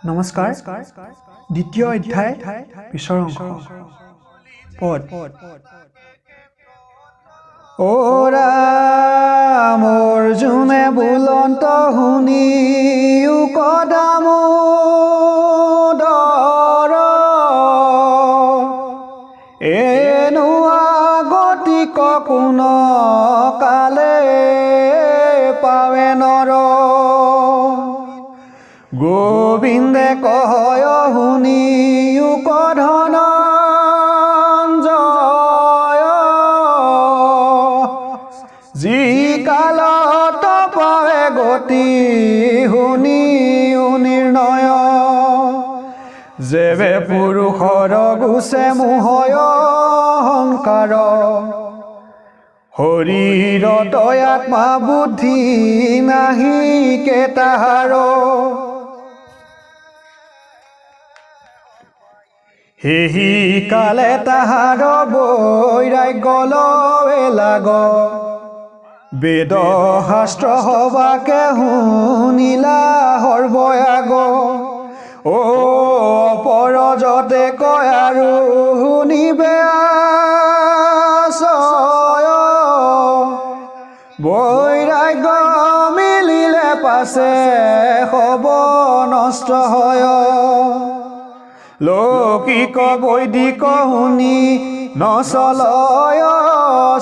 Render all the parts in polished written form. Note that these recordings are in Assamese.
নমস্কাৰ। দ্বিতীয় অধ্যায়, পিছৰ অংশ। পদ। অ ৰাম অৰ্জুনে বোলন্ত শুনি দামোদৰ, এনুৱা গতিক কোন কালে পাৱে নৰ? গোবিন্দে কহয় শুনি ধনঞ্জয়, যি কালত পাৱে গতি শুনিও নিৰ্ণয়। যেবে পুৰুষৰ গুচে মোহয় অহংকাৰ, শৰীৰত আত্মা বুদ্ধি নাহি কে তাহাৰ। সেহি কালে তাহাৰ বৈৰাগ্য লৱে লাগ, বেদ শাস্ত্ৰ সবাকে শুনিলা সৰ্বয়াগ। অ পৰ যতে কয় আৰু শুনিবে আচয়, বৈৰাগ্য মিলিলে পাছে সব নষ্ট হয়। লৌকিক বৈদিক শুনি নচলয়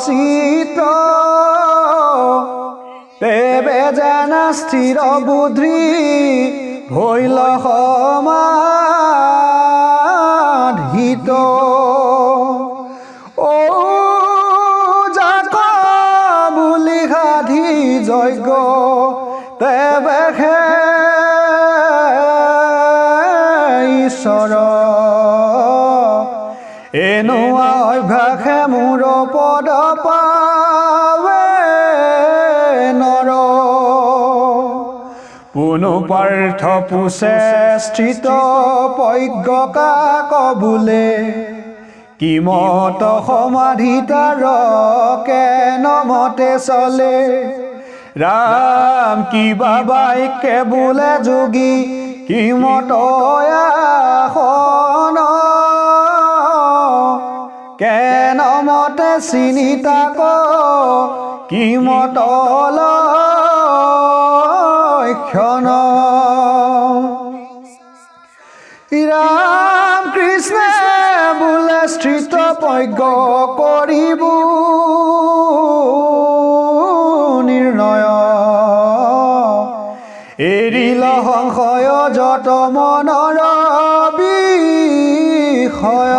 চিত্ৰ, তেবে জানা স্থিৰ বুদ্ধি ভৈল সমাধিত। ও যাক বুলি সাধি যজ্ঞ, তেবে হে ঈশ্বৰ। এনুৱা অভ্যাসে মোৰ পদ পাৱে নৰ। পুনু পাৰ্থ পুছে স্থিত প্ৰজ্ঞ কাক বোলে, কিমত সমাধি তাৰ কেন মতে চলে? ৰাম কিবা বাক্যে বোলে যোগী কিমত আসন, কেন মতে চিনি তাক কিমত লক্ষণ? ৰাম কৃষ্ণে বোলে স্থিত প্ৰজ্ঞ কৰিব নিৰ্ণয়, এৰিল সংশয় যত মনৰ বিষয়।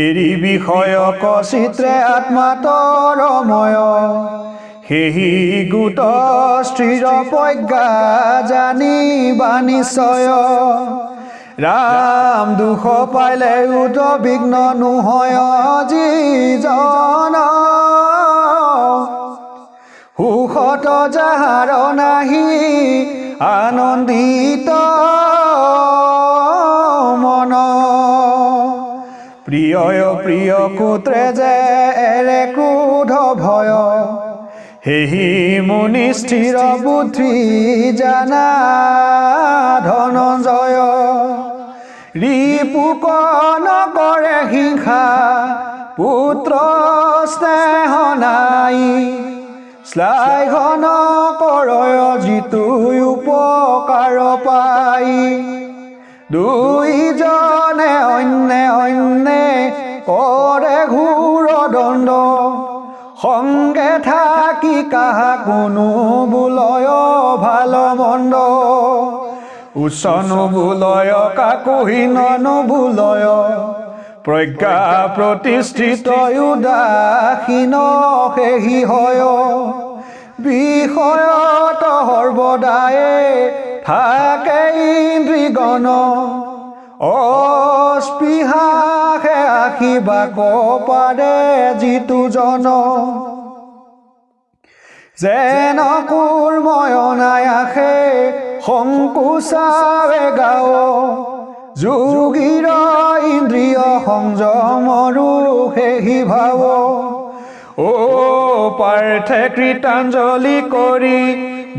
এৰি বিষয়ক চিত্ৰে আত্মা তৰময়, সেহি গোট স্থিৰ প্ৰজ্ঞা জানিবা নিশ্চয়। ৰাম দুখ পাইলে উদ বিঘ্ন নোহয় যিজন, সুখত যাহাৰ নাহি আনন্দিত মন। প্ৰিয় প্ৰিয় কুত্ৰে যে এৰে ক্ৰোধ ভয়, সেহি মুনি স্থিৰ বুদ্ধি জানা ধনঞ্জয়। ৰিপুক নকৰে হিংসা পুত্ৰ স্নেহ নাই, শ্লাঘ নকৰয় যিটো উপকাৰ পাই। দুইজনে অন্যে অন্যে কৰে ঘোৰ দণ্ড, সংগে থাকি কাহা কোনো বোলয় ভাল মন্দ। উচ্চ নুবোলয় কাকো হীন নুবোলয়, প্ৰজ্ঞা প্ৰতিষ্ঠিত উদাসীন সেহি হয়। বিষয়ত সৰ্বদায়ে থাকে ইন্দ্ৰিগণ, অস্পৃহাসে আশিবাক পাৰে যিটো জন। যেন কুৰ্ময় নায়াসে সংকোচাৱে গাও, যোগীৰ ইন্দ্ৰিয় সংযমৰো সেহি ভাৱ। ও পাৰ্থে কৃতাঞ্জলি কৰি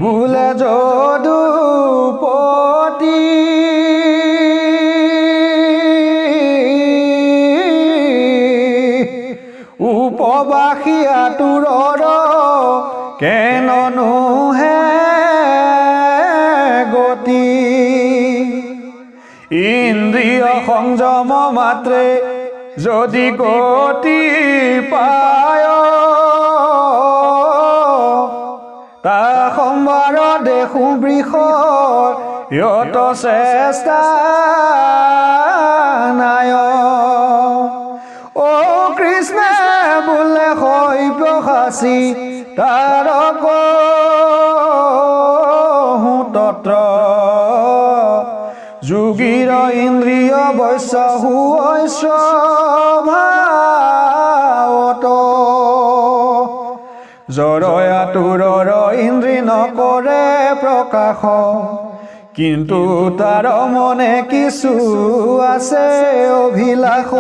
বোলে যদুপতি, ইন্দ্ৰিয় সংযম মাত্ৰে যদি গতি পায়, তা সম্বাৰ দেখো বিষয়ত চেষ্টা নাই। অ কৃষ্ণে বোলে সব্যসাচী তাৰ কহো তত্ৰ, যোগীৰ ইন্দ্ৰিয় বশ্য হুৱৈ স্বভাৱত। জৰয়া তোৰৰ ইন্দ্ৰি নকৰে প্ৰকাশ, কিন্তু তাৰ মনে কিছু আছে অভিলাষ।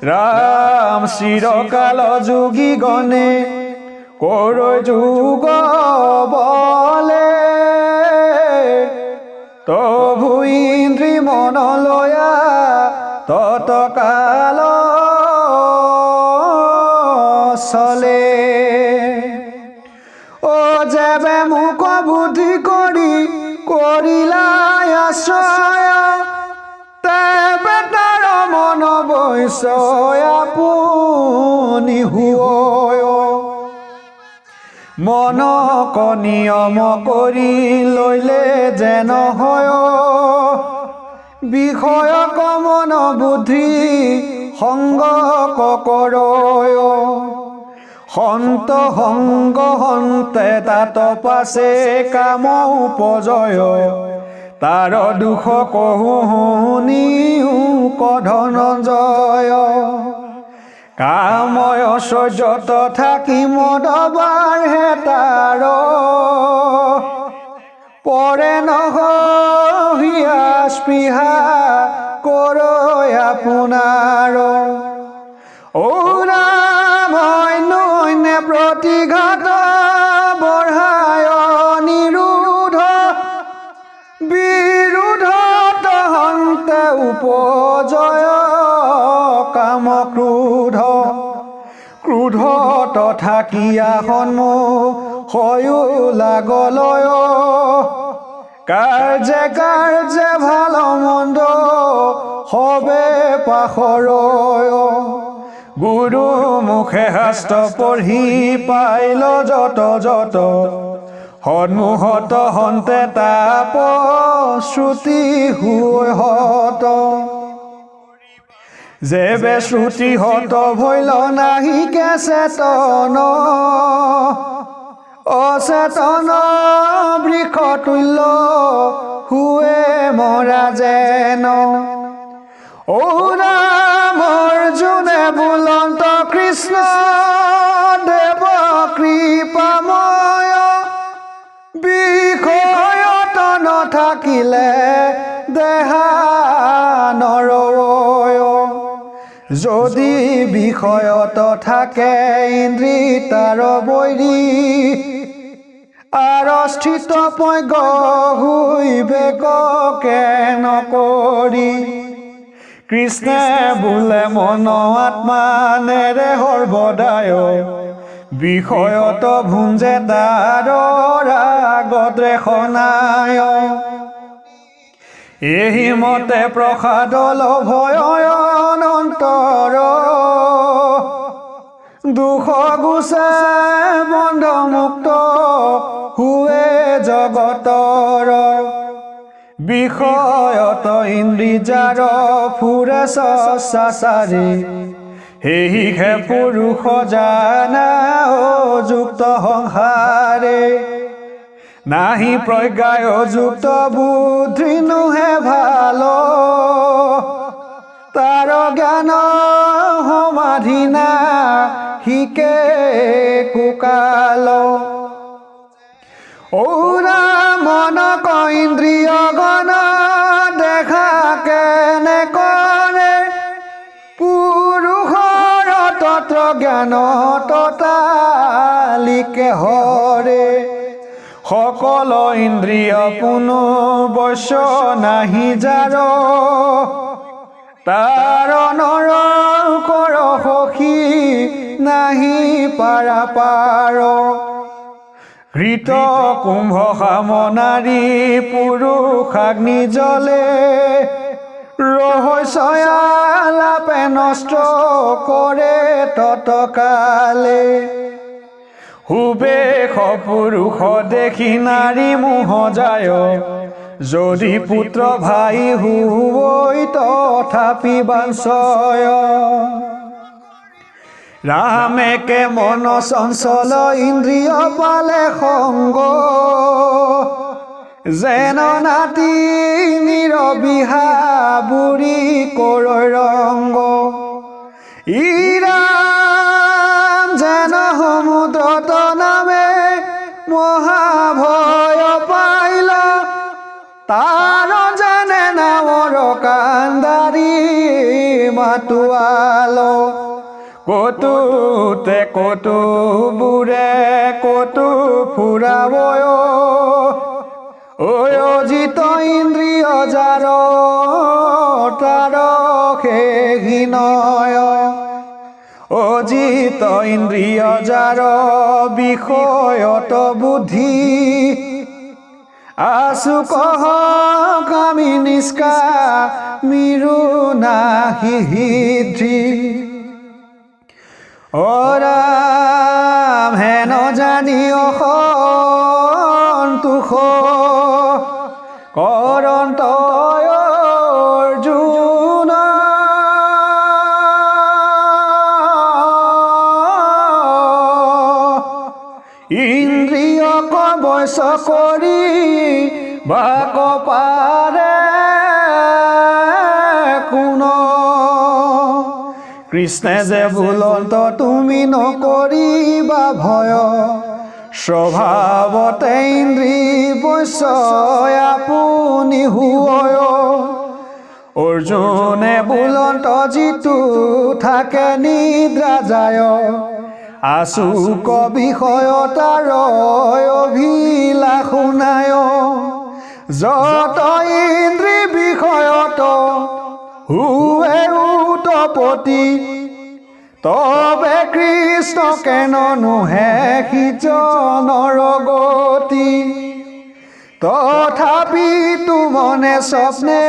ৰাম চিৰকাল যোগী গণে কৰৈ যোগ বলে, তভু ইন্দ্ৰি মন লয়া ততকাল চলে। ও যেবে মোক বুদ্ধি কৰি কৰিলা আশ্ৰয়, তেবে তাৰ মন বৈশ্য আপুনি হুৱয়। মনক নিয়ম কৰি লৈলে যেন হয়, বিষয়ক মন বুদ্ধি সংগ কৰয়। সন্ত সংগ হন্তে তাত পাছে কাম উপজয়, তাৰ দুখ কহো শুনিও ধনঞ্জয়। কাময় ঐশ্বৰ্যত থাকি মদবাঢ়ে তাৰ, পৰে নহীয়া স্পৃহা কৰৈ আপোনাৰ। ঔ ৰাম অন্যান্য প্ৰতিঘাত বঢ়ায় নিৰোধ, বিৰোধত হন্তে উপজয় কাম ক্ৰোধ। ক্ৰোধত থাকিয়া সন্মুখয়ো লাগলয়, কাৰ্যে কাৰ্যে ভাল মন্দ সবে পাখৰয়। গুৰু মুখে শাস্ত্ৰ পঢ়ি পাইল যত যত, সন্মুখত হন্তে তাপ শ্ৰুতি হৈ হত। যেবে শ্ৰুতি হত ভৈল নাহিকে চেতন, অচেতন বৃক্ষ তুল্য হুৱে মৰা যেন। ঔ ৰাম অৰ্জুনে বোলন্ত কৃষ্ণ দেৱ কৃপাময়, বিষয়ত নথাকিলে দেহা নৰয়। যদি বিষয়ত থাকে ইন্দ্ৰি তাৰ বৈৰী, আৰু স্থিত পজ্ঞ হুইবে কেন কৰি। কৃষ্ণে বোলে মন আত্মা নেৰে সৰ্বদায়, বিষয়ত ভুঞ্জে তাৰ ৰাগ দ্বেষ নাই। এহি মতে প্ৰসাদ লভয় অনন্তৰ, দুখ গুচে বন্ধ মুক্ত হুৱে জগতৰ। বিষয়ত ইন্দ্ৰিযাৰ ফুৰে স্বেচ্ছাচাৰী, সেহিহে পুৰুষ জানা অযুক্ত সংসাৰে। নাহি প্ৰজ্ঞায় যুক্ত বুদ্ধি নোহে ভাল, তাৰ জ্ঞান সমাধি না শিকে কুকাল। ঔৰা মনক ইন্দ্ৰিয় গণ দেখা কেনে কৰে, পুৰুষৰ তত্ত্ব জ্ঞান ততালিকে হৰে। সকল ইন্দ্ৰিয় কোনো বশ্য নাহি যাৰ, তাৰ নৰ কৰ সখী নাহি পাৰা পাৰ। ঘৃত কুম্ভ সামনাৰী পুৰুষ আগ্নি জলে ৰহস্যালাপে নষ্ট কৰে ততকালে। হুবেশ পুৰুষ দেখি নাৰী মোহ যায়, যদি পুত্ৰ ভাই হুবৈ তথাপি বাঞ্ছয়। ৰামেকে মন চঞ্চল ইন্দ্ৰিয় পালে সংগ, যেন নাতি নিৰবিহা বুঢ়ী কৰৈ ৰংগ। ইৰাম যেন সমুদ্ৰত নামে মহাভয় পাইল, তাৰ যেনে নাৱৰ কান্দাৰী মাতুৱাল। কতুতে কতো বুৰে কতো ফুৰাবয়, অজিত ইন্দ্ৰিয় যাৰ তাৰ সেহীনয়। অজিত ইন্দ্ৰিয় যাৰ বিষয়ত বুদ্ধি, আছু কহ কামি নিষ্কা মিৰু নাহি সিদ্ধি। অৰাম হেন জানি অসন্তোষ কৰন্ত অৰ্জুন, ইন্দ্ৰিয় কবচ কৰি বাক পাৰে কোন। কৃষ্ণে যে বোলন্ত তুমি নকৰিবা ভয়, স্বভাৱতে ইন্দ্ৰিয় আপুনি হুৱয়। অৰ্জুনে বোলন্ত যিটো থাকে নিদ্ৰা যায়, আচুক বিষয় তাৰ অভিলাষ নাই। যত ইন্দ্ৰি বিষয়ত হুৱে উতপতি, তবে কৃষ্ণ কেন নোহে সিজনৰ গতি। তথাপি তুমনে স্বপ্নে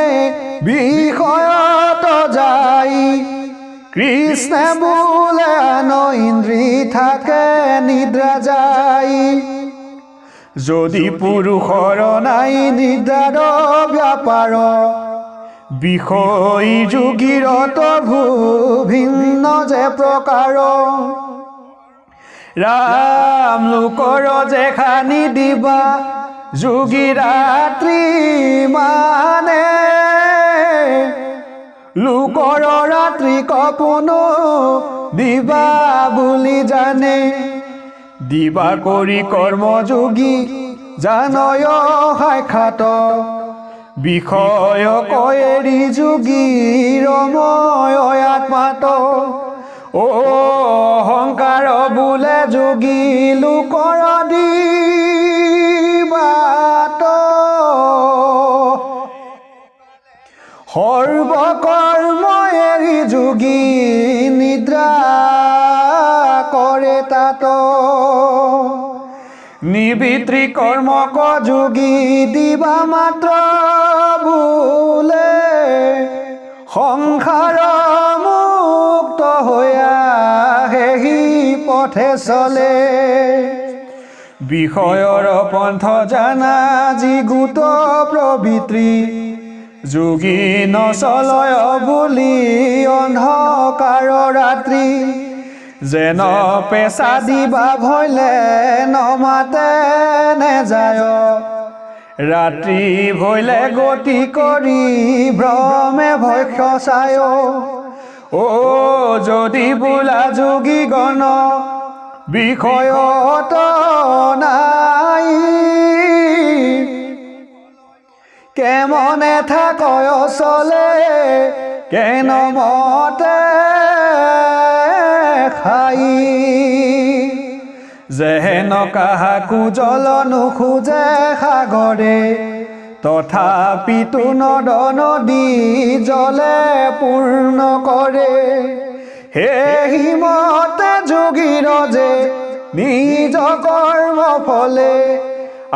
বিষয়ত যাই, কৃষ্ণে বোলে আন ইন্দ্ৰি থাকে নিদ্ৰা যাই। যদি পুৰুষৰ নাই নিদ্ৰাৰ ব্যাপাৰ, বিষয় যোগীৰ তভু ভিন্ন যে প্ৰকাৰ। ৰাম লোকৰ যে খানি দিবা যোগী ৰাত্ৰি মানে, লোকৰ ৰাত্ৰি কপনো দিবা বুলি জানে। দিবা কৰি কৰ্মযোগী জানয় সাক্ষাৎ, বিষয় কয়েৰি যোগী ৰময় আত্মাত। অ অহংকাৰ বোলে যোগী লোকৰ দিবাত, সৰ্বকৰ্ম এৰি যোগী নিদ্ৰা কৰে তাত। নিবিত্ৰি কৰ্মক যোগী দিবা মাত্ৰ বোলে, সংসাৰ মুক্ত হৈয়া সেহি পথে চলে। বিষয়ৰ পন্থ জানা যিগুত প্ৰবৃত্তি, যোগী নচলয় বুলি অন্ধকাৰ ৰাত্ৰি। যেন পেচা দিবা ভৈলে নমাতে নেযায়, ৰাত্ৰি ভৈলে গতি কৰি ভ্ৰমে ভক্ষ চায়। অ যদি বোলা যোগীগণ বিষয়ত নাই, কেমনে থাকয় চলে কেন মতে খাই। যেহেন কাহাকু জল নোখোজে সাগৰে, তথাপিতো নদ নদী জলে পূৰ্ণ কৰে। সেই মতে যোগীৰ যে নিজ কৰ্ম ফলে।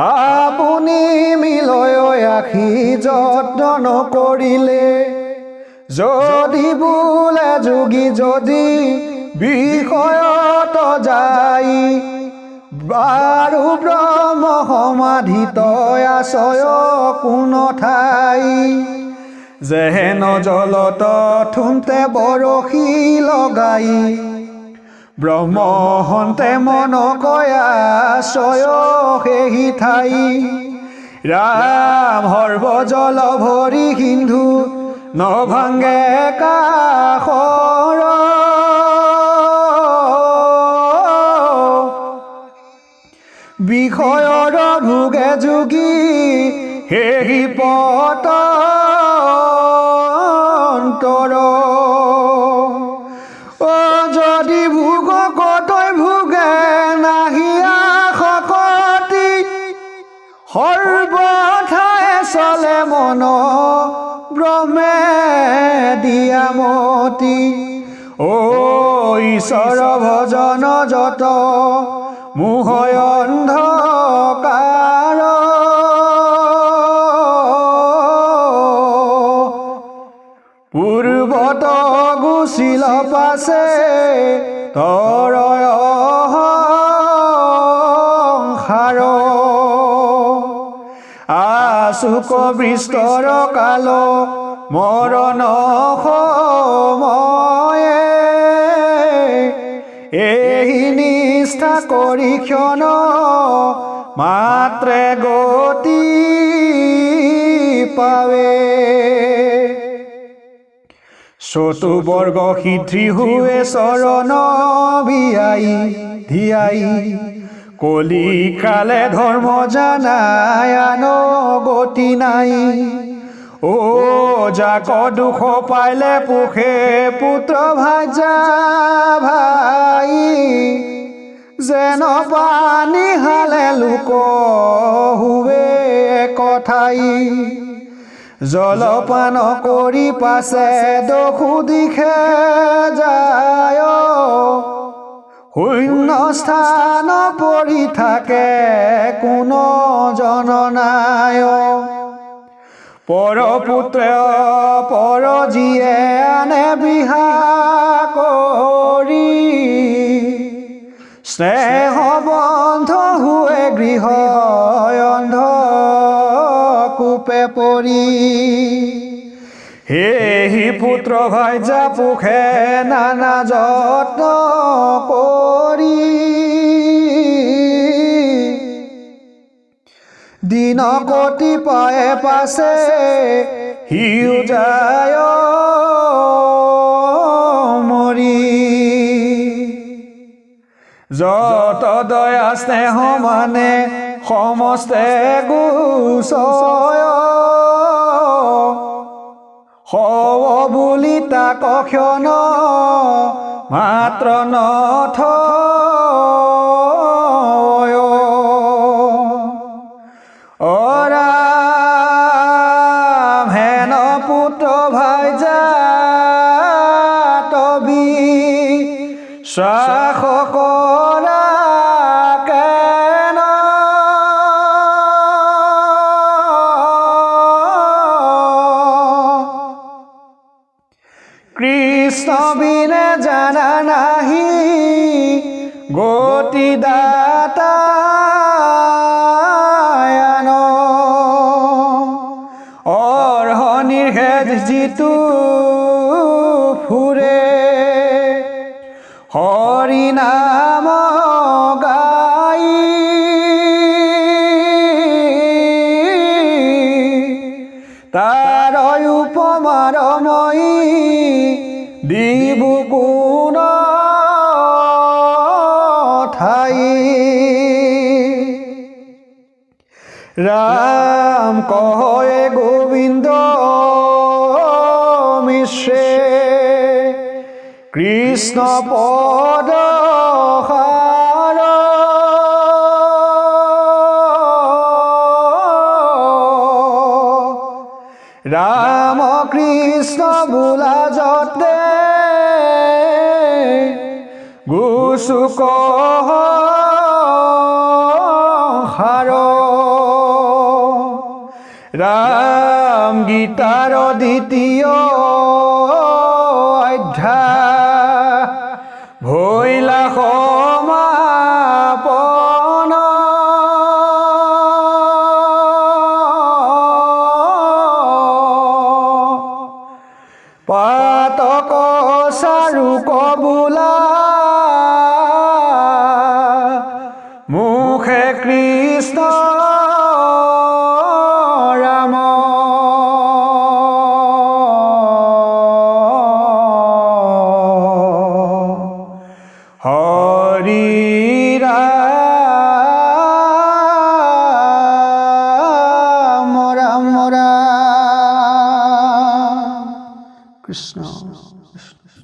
আপুনি মিলয় আখি যত্ন নকৰিলে। যদি বোলে যোগী যদি বিষয়ত যাই, বাৰু ব্ৰহ্ম সমাধিত আছয় কোন ঠাই। যেহেন জলত থুন্তে বৰশী লগাই, ব্ৰহ্ম হন্তে মন কয়াছয় সেহি ঠাই। ৰাম সৰ্বজল ভৰি সিন্ধু নভাঙ্গে কাষৰ, বিষয়ৰ ভোগে যোগী সেহি পত অন্তৰ। অ যদি ভোগ কতই ভোগে নাহিয়া শকতি, সৰ্বঠায়ে চলে মন ব্ৰহ্মে দিয়া মতি। অ ঈশ্বৰ ভজন যত মোহয় অন্ধকাৰ, পূৰ্বত গুচিল পাছে তৰয় সংসাৰ। আচুক বিস্তৰ কাল মৰণ সময়ে, এই নিষ্ঠা কৰি ক্ষণ মাত্ৰে গতি পাৱে। চতুবৰ্গ সিদ্ধি হুৱে চৰণ বিয়াই ধিয়াই, কলি কালে ধৰ্ম জানাই আন গতি নাই। ও যাক দুখ পাইলে পোষে পুত্ৰ ভাজা ভাই, যেন পানী হালে লোক হুৱে কথাই। জলপান কৰি পাছে দশু দিশে যায়, শূন্য স্থান পৰি থাকে কোনো জন নাই। পৰপুত্ৰ পৰ যিয়ে আনে বিহা কৰি, স্নেহ বন্ধ হুৱে গৃহ অন্ধ কূপে পৰি। হেহি পুত্ৰ ভাইজা পোষে নানা যত্ন কৰি, দিন কতি পায়ে পাছে সিও যায় মৰি। যত দয়া স্নেহ মানে সমস্তে গুচয়, হব বুলি তাক ক্ষণ মাত্ৰ নথয়। অ ৰাম হেন পুত্ৰ ভাই তবি শ্বাস কৰা কেন। কৃষ্ণ বিনে জানা নাহি গতি দাতা। অৰ্হনিৰ হেজ যিটো ফুৰে হৰি নাম গাই, তাৰ উপমাৰ মই দিব কোন ঠাই। ৰাম কহয়ে গোবিন্দ মিশ্ৰে, কৃষ্ণ পদ সাৰ। ৰাম কৃষ্ণ বোলা যতে গুচু কহ। ৰাম গীতাৰ দ্বিতীয় অধ্যায় ভৈলা সমাপন। পাতক চাৰু কবুলা মুখে কৃষ্ণ ৰাম। হৰি ৰাম ৰাম ৰাম কৃষ্ণ কৃষ্ণ।